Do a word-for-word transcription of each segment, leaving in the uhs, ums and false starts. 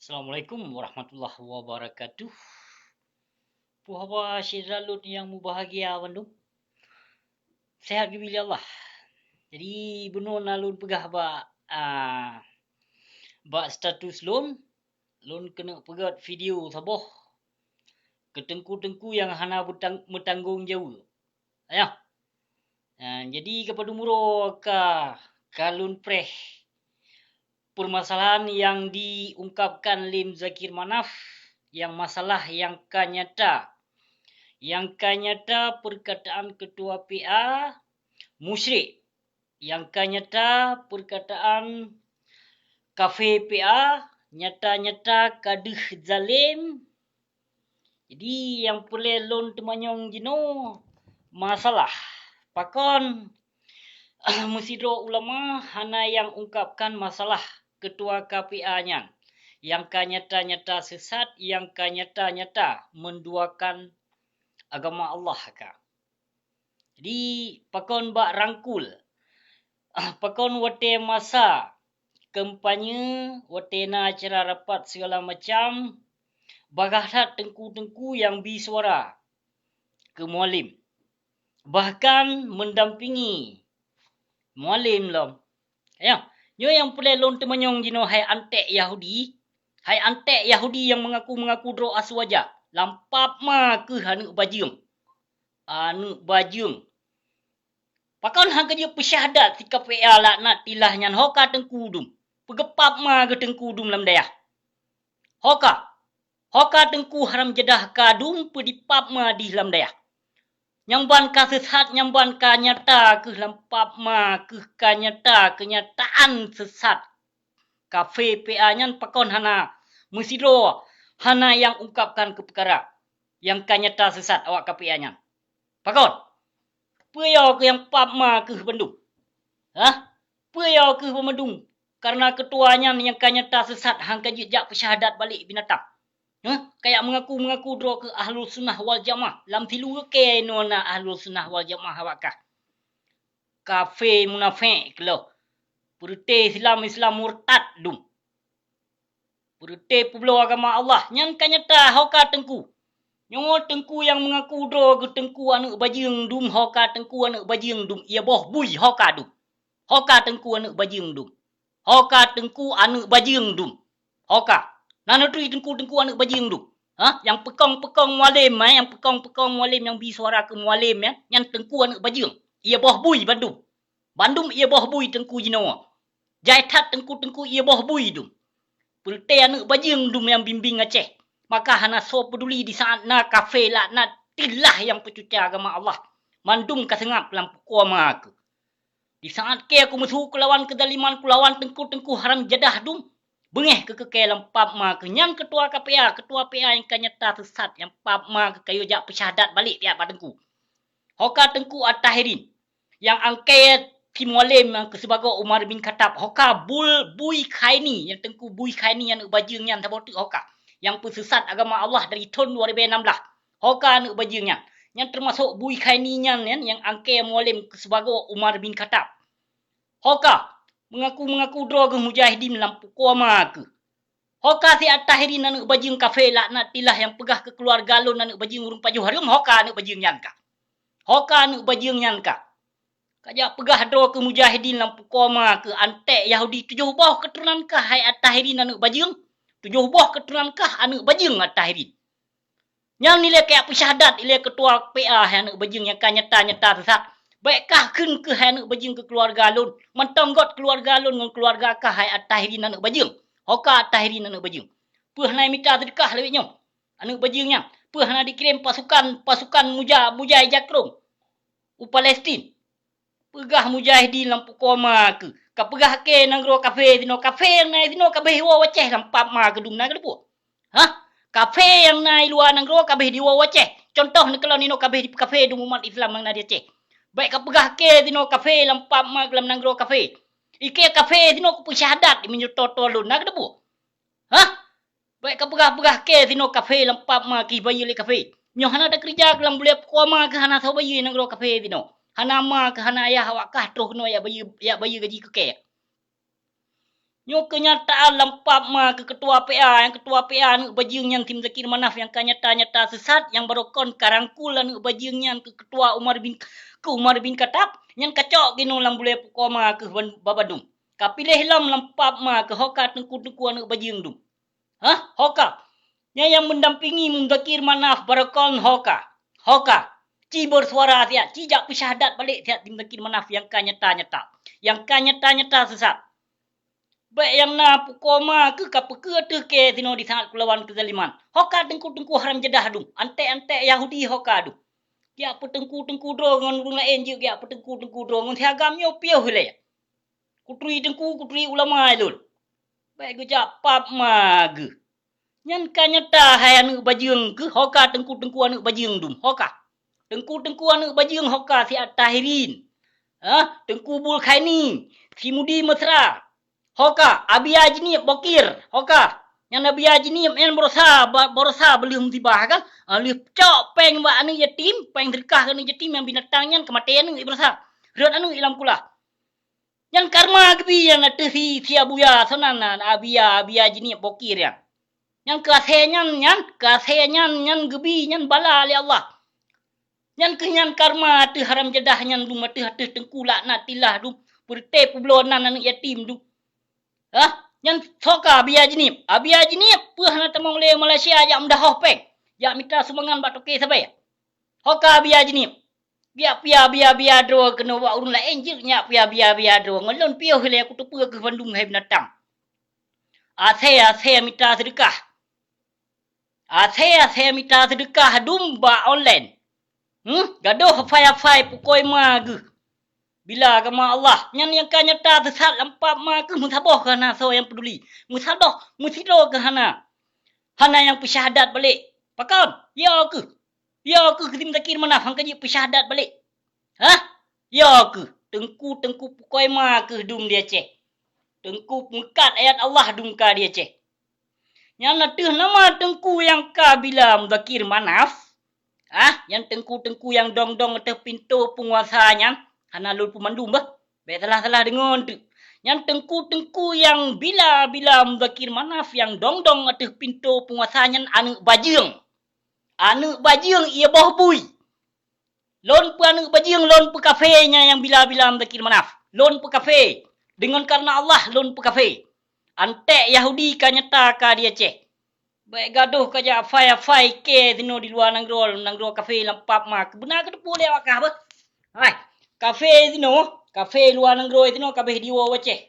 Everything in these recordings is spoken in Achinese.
Assalamualaikum warahmatullahi wabarakatuh. Puhaba syedara lôn nyang mubahgia bandum. Sehat geubri lé Allah. Jadi, bunoe na lôn peugah bak, a, bak status lôn, lôn keuneuk peugét video saboh keu teungku-teungku nyang hana beutang-, meutanggong jaweueb. Ayah. Nah, jadi keupadum uroe ka, ka lôn preh permasalahan nyang diungkapkan lé Muzakir Manaf, nyang masalah nyang ka nyata. Nyang ka nyata perkataan ketua P A musyrik. Nyang ka nyata perkataan kafé P A nyata-nyata ka deuh zalem. Jadi, nyang peureulée lôn teumanyong jinoe masalah pakon meusidroe ulama hana nyang ungkapkan masalah ketua K P A nyan, nyang ka nyata-nyata sesat, nyang ka nyata-nyata menduakan agama Allah ka. Jadi, pakon bak rangkul? Pakon watée masa kampanye, watée na acara rapat segala macam, bagaih that teungku-teungku nyang bi suara keu Mualem, bahkan mendampingi Mualem lom. Ayah, nyoe nyang peureulée lôn teumanyong jinoe hai anték Yahudi, hai anték Yahudi nyang meungaku-meungaku droe Aswaja, lam pap ma keuh aneuëk bajeueng. Aneuëk bajeueng. Pakon han ka jeuet peusyahdat si K P A laknat tilah nyan ho ka teungku dum? Peugeupap ma geuh teungku dum lam dayah. Ho ka. Ho ka teungku haram jadah ka dum peudipap ma dih lam dayah. Nyang ban ka sesat, nyang ban ka nyata keuh lam pap ma keuh ka nyata keunyataan sesat. Kafé P A nyan pakon hana meusidroe, hana nyang ungkapkan keu peukara nyang ka nyata sesat awak K P A nyan? Pakon? Peue yo keuh nyang pap ma keuh bandum? Hah? Peue yo keuh bandum? Kareuna ketua nyan nyang ka nyata sesat han ka jeuet jak peusyahadat balek binatang. Hah? Kayak meungaku-meungaku droe keuh Ahlus Sunnah wal Jamaah. Lam tilu kée nona Ahlus Sunnah wal Jamaah awak kah. Kafé munafék keuloh. Peureuté Islam, Islam murtad dum. Peureuté peubloe agama Allah, nyan ka nyata ho ka teungku. Nyoe teungku nyang meungaku droe geuh teungku aneuëk bajeueng dum, ho ka teungku aneuëk bajeueng dum, ie boh bui ho ka dum. Ho ka teungku aneuëk bajeueng dum. Ho ka teungku aneuëk bajeueng dum. Ho ka. Na neuturi teungku-teungku aneuëk bajeueng dum. Ha? Nyang peukong-peukong Mualem, eh, nyang peukong-peukong Mualem nyang bi suara keu Mualem, eh, nyan teungku aneuëk bajeueng. Ie boh bui bandum. Bandum ie boh bui teungku jinoe. Jai that teungku-teungku ie boh bui dum. Peureuté aneuëk bajeueng dum nyang bimbéng Aceh. Maka hana soe peuduli di saát na kafé laknat tilah nyang peucuca agama Allah. Mandum ka seungab lam pukoe ma keuh. Di saát kée kumeusu kulawan keuzaliman kulawan teungku-teungku haram jadah dum, beungéh keu keukée lam pap ma keuh nyan ketua K P A, ketua P A nyang ka nyata sesat nyang pap ma keuh ka yue jak peusyahadat balek piat bak teungku. Ho ka teungku At-Tahirin nyang angkée si Mualem nyang keu sibagoe Umar bin Khattab, ho ka bul bui khaini nyang teungku bui khaini aneuëk bajeueng nyan saboh teuk ho ka nyang peusesat agama Allah dari thon dua ribée nam blaih. Ho ka aneuëk bajeueng nyan. Nyan teumasok bui khaini nyan, nyan nyang angkée Mualem keu sibagoe Umar bin Khattab. Ho ka meungaku-meungaku droe geuh mujahidin lam pukoe ma keuh. Ho ka si At-Tahirin aneuëk bajeueng kafé laknat tilah nyang peugah keu keuluwarga lôn aneuëk bajeueng ureuëng pajoh hareuem, ho ka aneuëk bajeueng nyan ka. Ho ka aneuëk bajeueng nyan ka. Ka jak peugah droe keu mujahidin lam pukoe ma keuh anték Yahudi tujoh boh keuturonan kah hai At-Tahirin aneuëk bajeueng? Tujoh boh keuturonan kah aneuëk bajeueng At-Tahirin? Nyan ilée kajak peusyahadat ilée ketua P A hai aneuëk bajeueng nyang ka nyata-nyata sesat. Bék kah kheun keuh hai aneuëk bajeueng keu keuluwarga lôn, mantong göt keuluwarga lôn ngon keuluwarga kah hai At-Tahirin aneuëk bajeueng. Ho ka At-Tahirin aneuëk bajeueng. Peue hana mita seudeukah lawét nyoe? Aneuëk bajeueng nyan, peue hana dikirém pasukan, pasukan muja-, mujai jakrong u Palestin? Peugah mujahidin lam pukoe ma keuh. Ka peugah kée nanggroe kafé sinoe, kafé nyang na sinoe ka abéh diwoe u Aceh lam pap ma keuh dum na keuh dibuet. Hah? Kafé nyang na i luwa nanggroe ka abéh diwoe u Aceh. Contoh neukalon inoe ka abéh di kafé dum umat Islam nyang na di Aceh. Bék ka peugah kée sinoe kafé lam pap ma keuh lam nanggroe kafé. Ikée kafé sinoe kupeusyahadat meunyoe toe-toe lôn na keuh dibuet. Hah? Bék ka peugah-peugah kée sinoe kafé lam pap ma keuh bayeue lé kafé. Nyoe hana takeureuja keu lam buleue pukoe ma keuh hana soe bayeue nanggroe kafé sinoe. Hana ma keuh hana ayah awak kah troh keunoe jak bayeue, jak bayeue gaji keu kée. Nyoe keunyataan lam pap ma keu ketua P A, nyang ketua P A aneuëk bajeueng nyan si Muzakir Manaf nyang ka nyata-nyata seusat, nyang baroe kon ka rangkul aneuëk bajeueng nyan keu ketua Umar bin, keu Umar bin Khattab, nyan ka cok keunoe lam bulée pukoe ma keu ban-, babadum. Ka piléh lom lam pap ma keu ho ka teungku-teungku aneuëk bajeueng dum. Hah? Ho ka? Nyan nyang meudampingi Muzakir Manaf baroe kon ho ka? Ho ka? Ci beusuara siat, ci jak peusyahadat balek siat si Muzakir Manaf nyang ka nyata-nyata. Nyang ka nyata-nyata seusat. Bék nyang na pukoe ma keuh ka peukeu ateueh kée sinoe di saát keulawan keuzaliman. Ho ka teungku-teungku haram jadah dum, anték-anték Yahudi ho ka dum. Jak peuteungku-teungku droe ngon ureuëng laén jeuet jak peuteungku-teungku droe ngon si agam nyoe piôh ilée. Kuturi teungku, kuturi ulama ilôn. Bék geujak pap ma geuh. Nyan ka nyata hai aneuëk bajeueng keuh, ho ka teungku-teungku aneuëk bajeueng dum, ho ka. Teungku-teungku aneuëk bajeueng ho ka si At-Tahirin. Hah? Teungku Bulkhaini, si Mudi Mesra. Ho ka, Abia Jinieb Bokir, ho ka. Nyan Abia Jinieb nyan barosa, ba-, barosa beuleueh musibah kan? Ah, lheueh cok péng bak aneuëk yatim, péng seudeukah keu aneuëk yatim nyang binatang nyan keumaté aneuëk barosa. Rhot aneuëk i lam kulah. Nyan karma geubi nyan ateueh si, si Abuya, soe nan, nan, Abia, Abia Jinieb Bokir nyan. Nyan keu asée nyan, nyan keu asée nyan, nyan geubi nyan bala lé Allah. Nyan keuh nyan karma ateueh haram jadah nyan dum, ateueh, ateueh teungku laknatillah dum, peureuté peubloe nan aneuëk yatim dum. Hah? Nyan ho ka Abia Jinieb. Abia Jinieb peue hana tamong lé Malaysia jak meudahoh péng, jak mita sumbangan bak toke sabe. Ho ka Abia Jinieb. Biak pia bia-bia droe keunoe bak ureuëng laén jeuet nyak pia bia-bia droe. Ngon lôn piôh ilée kuteupeue keuh bandum hai binatang. Asée-asée mita seudeukah. Asée-asée mita seudeukah dum bak online. Hmm? Gadôh hafai-hafai pukoe ma geuh. Bila agama Allah, nyan nyang ka nyata seusat lam pap ma keuh meusaboh keuh hana soe nyang peuduli. Meusaboh, meusidroe keuh hana. Hana nyang peusyahadat balek. Pakon? Yo keuh. Yo keuh si Muzakir Manaf han ka jeuet peusyahadat balek. Hah? Yo keuh, teungku-teungku pukoe ma keuh dum di Aceh. Teungku peungkat ayat Allah dum ka di Aceh. Nyan ateueh nama teungku nyang ka bila Muzakir Manaf? Hah? Nyan teungku-teungku nyang dong-dong ateueh pintoe peunguasa nyan? Hana lôn peumandum bah. Bék salah-salah deungon teuk. Nyan teungku-teungku nyang bila-bila Muzakir Manaf nyang dong-dong ateueh pintoe peunguasa nyan aneuëk bajeueng. Aneuëk bajeueng ié boh bui. Lôn peu aneuëk bajeueng, lôn peu kafé nyan nyang bila-bila Muzakir Manaf. Lôn peu kafé. Deungon kareuna Allah lôn peu kafé. Anték Yahudi ka nyata ka di Aceh. Bék gadôh ka jak afai-afai kée sinoe di luwa nanggroe, nanggroe kafé lam pap ma. Keubeuna keuteupeu lé awak kah beuh. Hai, kafé sinoe, kafé luwa nanggroe sinoe ka béh diwoe u Aceh.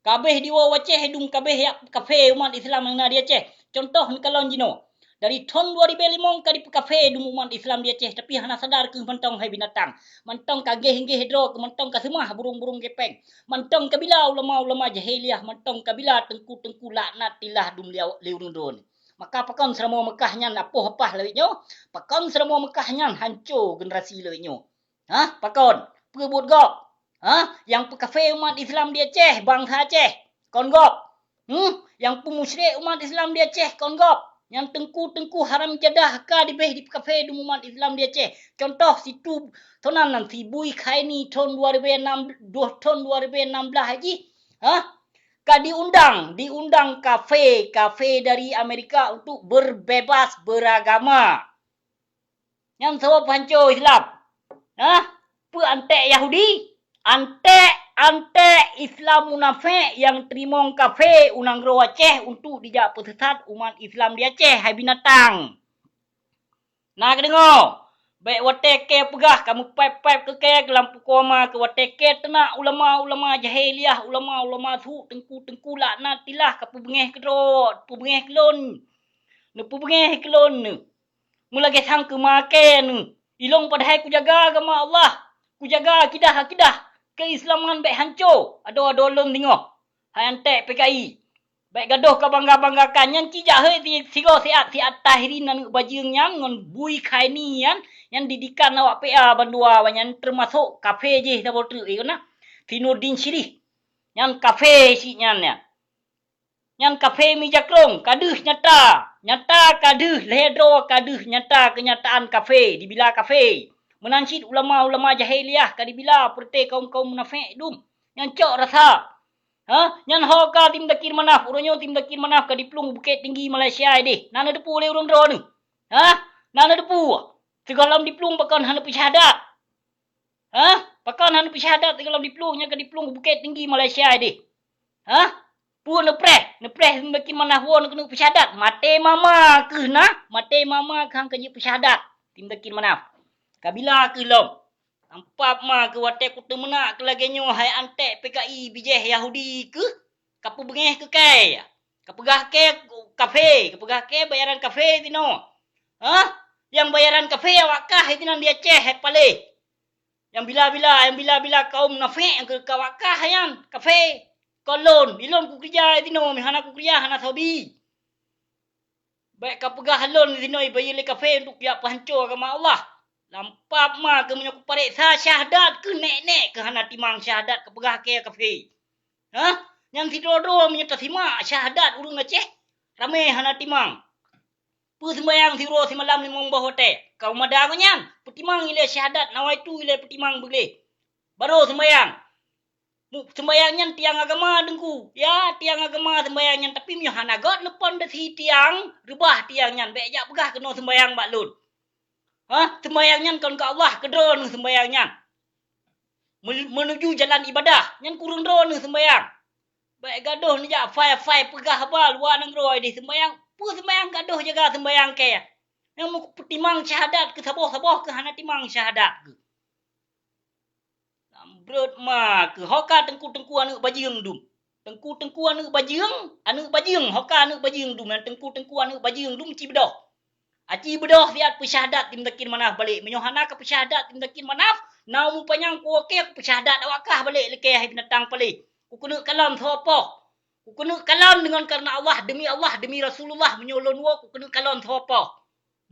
Ka béh diwoe u Aceh dum ka béh jak kafé umat Islam nyang na di Aceh. Cuntoh neukalon jinoe, dari thon dua ribée limong ka dipeukafé dum umat Islam di Aceh, tapi hana sadar keuh mantong hai binatang. Mantong ka géh-géh droe keuh, mantong ka seumah burung-burung gépéng. Mantong ka bila ulama-ulama jahiliah, mantong ka bila teungku-teungku laknatillah dum lé, lé ureuëng droe nyoe. Maka pakon Seuramoe Meukah nyan apoh apah lawét nyoe? Pakon Seuramoe Meukah nyan hanco generasi lawét nyoe? Hah? Pakon? Peue buet gob? Hah? Nyang peukafé umat Islam di Aceh, bansa Aceh? Kon gob? Hmm? Nyang peumusyrik umat Islam di Aceh? Kon gob? Nyang teungku-teungku haram jadah ka dibéh dipeukafé dum umat Islam di Aceh. Cuntoh situ, tonan nan si Bui Khaini thon dua ribée enam, dua thon dua ribée enam belas jih. Hah? Ka diundang, diundang kafé, kafé dari Amerika untuk berbebas beragama. Nyan sabab hanco Islam. Hah? Peue anték Yahudi? Anték, anték Islam munafék nyang teurimong kafé u nanggroe Aceh untuk dijak peuseusat umat Islam di Aceh, hai binatang. Na kadeungoe, bék watée kée peugah ka meupéb-péb keu kée keu lam pukoe ma keu watée kée teunak ulama-ulama jahiliah, ulama-ulama su, teungku-teungku laknatillah ka peubeungéh keudroe, peubeungéh keu lôn. Neupeubeungéh keu lôn neuh. Meulagée sang keu ma kée neuh. Ilôn padahai kujaga agama Allah, kujaga akidah-akidah keuislaman bék hanco, adoe-adoe lôn singoh. Hai anték P K I. Bék gadôh kabangga-banggakan nyan, ci jak heuet si-, sigoe siat-siat Tahirin aneuëk bajeueng nyan ngon Bui Khaini nyan, nyan didikan awak P A bandua awaknyan, teumasok kafé jih saboh treuk, eh, kon na? Si Nurdin Syirih. Nyan kafé cit nyan, nyan. Nyan kafé meujakrong, ka deuh nyata. Nyata ka deuh, lhée droe ka deuh nyata keunyataan kafé, dibila kafé. Meunan cit ulama-ulama jahiliah ka dibila peureuté kaum-kaum munafék dum. Nyan cok rasa. Ha? Nyan ho ka Tim Dakir Manaf, uroe nyoe Tim Dakir Manaf ka diplueng Bukét Tinggi Malaysia deh. Na neuteupeue lé ureuëng droeneuh? Ha? Na neuteupeue? Sigohlom diplueng pakon hana peusyahadat? Ha? Pakon hana peusyahadat sigohlom diplueng, nyan ka diplueng Bukét Tinggi Malaysia deh? Ha? Peue neupreh? Neupreh Tim Dakir Manaf woe neukeuneuk peusyahadat? Maté mama kheueh na, maté mama kheueh han ka jeuet peusyahadat Tim Dakir Manaf. Kabila kheueh lom? Ampap ma keu watée kuteumeunak keu lagée nyoe hai anték P K I bijéh Yahudi keuh, ka peubeungéh keu kée, ka peugah kée kafé, ka peugah kée bayaran kafé tinoe. Hah? Nyang bayaran kafé awak kah hai tinan di Aceh hai paléh. Nyang bila-bila, nyang bila-bila kaum munafék nyang keu awak kah nyan kafé. Kon lôn, ilôn kukeurija hai tinoe, meuhana kukeurija hana soe bi. Bék kapeugah lôn disinoe bayeue lé kafé untuk jak peuhanco agama Allah. Lampap ma keu meunyoe kupareksa syahdat keu nek-nek keu hana timang syahdat kapeugah kée kafé. Hah? Nyang sidroe-droe meunyoe tasimak syahdat ureuëng Aceh, ramé hana timang. Peue seumbayang siuroe simalam limong boh watée? Ka meumada ngon nyan, peutimang ilée syahdat nawaitu ilée peutimang beugleh. Barô seumbayang. Mu-, seumbayang nyan tiang agama Teungku. Ya, tiang agama seumbayang nyan, tapi meunyoe hana göt neupon desi tiang, reubah tiang nyan, bék jak peugah keunoe seumbayang bak lôn. Hah? Seumbayang nyan kon keu Allah, keu droeneuh seumbayang nyan. Meu-, meunuju jalan ibadah, nyan keu ureuëng droeneuh seumbayang. Bék gadoh neujak fai-fai peugah haba luwa nanggroe deh seumbayang. Peue seumbayang gadoh jaga seumbayang kée? Nyang meupeutimang syahdat keu saboh-saboh keu hana timang syahdat keu. Lam brot ma keu ho ka teungku-teungku aneuëk bajeueng dum. Teungku-teungku aneuëk bajeueng, aneuëk bajeueng, ho ka aneuëk bajeueng dum, nyang teungku-teungku aneuëk bajeueng dum ci beudôh. Aci beudôh siat peusyahadat Tim Dakir Manaf balek. Meunyoe hana ka peusyahadat Tim Dakir Manaf, na umu panyang kuwoe kée kupeusyahadat awak kah balek lé kée hai binatang paléh. Kukeuneuk kalon soe poh. Kukeuneuk kalon deungon kareuna Allah, demi Allah, demi Rasulullah, meunyoe lôn woe kukeuneuk kalon soe poh.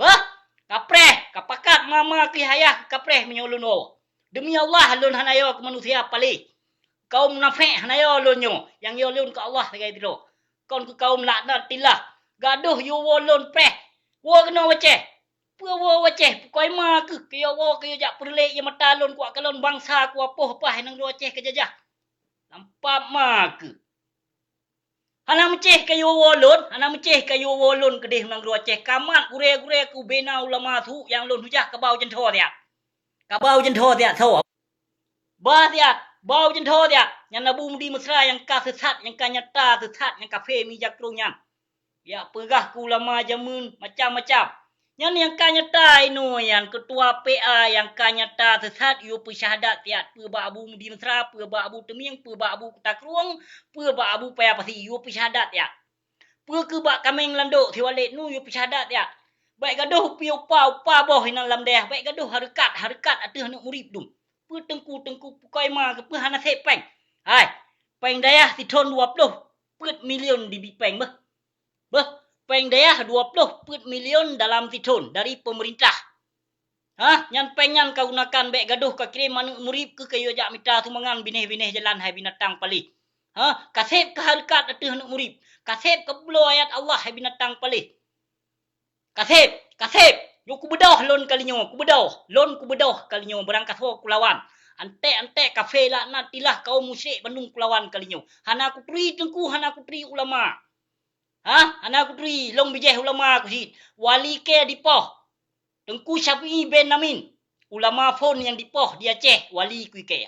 Beuh, kapreh, kapakat mama keu hayah kapreh meunyoe lôn woe. Demi Allah, lôn hana yo keu manusia paléh. Kaum munafék hana yo lôn nyoe, nyang yo lôn keu Allah sagai sidroe. Kon keu kaum laknatillah, gadoh yue woe lôn preh. Woe keunoe wacéh. Peue woe wacéh, pukoi ma keuh, keu yo woe keu yo jak peureulée ie mata lôn kuak kalon bansa kuapoh paih nanggroe Aceh keujajah. Lampap ma keuh. Hana meucéh kayue woe lôn, hana meucéh kayue woe lôn keudeh nanggroe Aceh. Kamat gurée-gurée keu bena ulama su nyang lôn hujah kabau jantho siat. Kabau jantho siat soe? Bah siat, bau jantho siat. Nyan Abu Mudi Mesra nyang ka seusat, nyang ka nyata seusat, nyang kafé mi jakrong nyan. Jak peugah keu ulama jameun macam-macam. Nyan nyang ka nyata inoe nyan keutua P A nyang ka nyata seusat yue peusyahadat siat peue bak Abu Mudi Mesra, peue bak Abu Teuming, peue bak Abu Kuta Krueng, peue bak Abu Paya Pasi yue peusyahadat siat. Peue keu bak Kameng Landok siwalek nu yue peusyahadat siat. Bék gadoh upi upa-upa boh inan lam dayah, bék gadoh hareukat-hareukat ateueh aneuëk murit dum. Peue teungku-teungku pukoi ma keupeue hana sép péng. Hai, péng dayah sithon dua ploh peuet milion dibi péng beuh. Beuh, péng dayah dua ploh peuet milion dalam sithon dari peumeurintah. Hah, nyan péng nyan ka gunakan bék gadoh ka kirém aneuëk murit keu kayue jak mita sumbangan binéh-binéh jalan hai binatang paléh. Hah, ka sép ka hareukat ateueh aneuëk murit, ka sép ka bloe ayat Allah hai binatang paléh. Ka sép, ka sép, nyoe kubeudôh lôn kalinyoe, kubeudôh, lôn kubeudôh kalinyoe, beurangkasoe kulawan. Anték-anték kafé laknatillah kaum musyrik bandum kulawan kalinyoe. Hana kuturi teungku, hana kuturi ulama. Hah? Hana kuturi, lôn bijéh ulama kucit. Wali kée dipoh. Teungku Syafi'i bin Amin. Ulama phon nyang dipoh di Aceh, wali kui kée.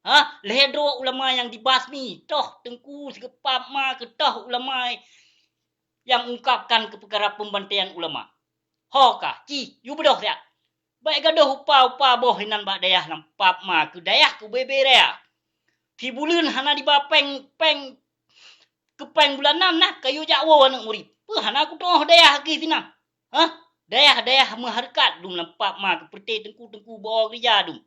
Hah? Lhée droe ulama nyang dibasmi, toh teungku sigeupap ma keutoh ulama nyang ungkapkan keu peukara pembantaian ulama. Ho ka, ci, yue beudôh siat. Bék gadoh upa-upa boh inan bak dayah lam pap ma keu dayah keu bebe raya. Sibuleuen hana diba péng, péng keu péng bulanan na kayue jak woe aneuëk murit. Peue hana kutoh dayah keu sinan? Hah? Dayah-dayah meuhareukat dum lam pap ma keu peureute teungku-teungku beu keurija dum.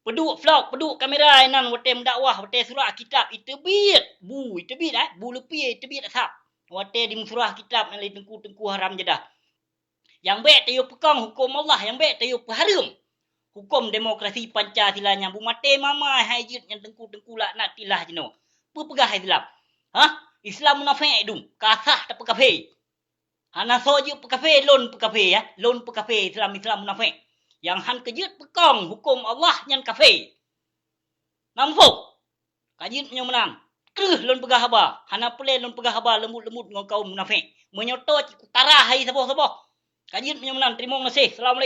Peuduek vlog, peuduek kamera inan watée meudakwah, watée surah kitab iteubiet, bu iteubiet, eh, bu leupie iteubiet asab. Watée dimeusurah kitab nyang lé teungku-teungku haram jadah. Nyang bék tayue peukong huköm Allah, nyang bék tayue peuhareuem huköm demokrasi Pancasila nyang bu maté mama hai jeuet nyan teungku-teungku laknatillah jinoe. Peue peugah Islam? Hah? Islam munafék dum, ka sah tapeukafé. Hana soe jeuet peukafé, lôn peukafé, ya. Lôn peukafé Islam-Islam munafék. Nyang han keujeuet peukong huköm Allah nyan kafé. Na muphom? Ka jeuet meunyoe meunan. Kreueh lôn peugah haba, hana peureulée lôn peugah haba leumbut-leumbut ngon kaum munafék. Meunyoe toe cit kutara hai saboh-saboh. Ka jeuet meunyoe meunan, teurimong gaséh. Assalamualaikum.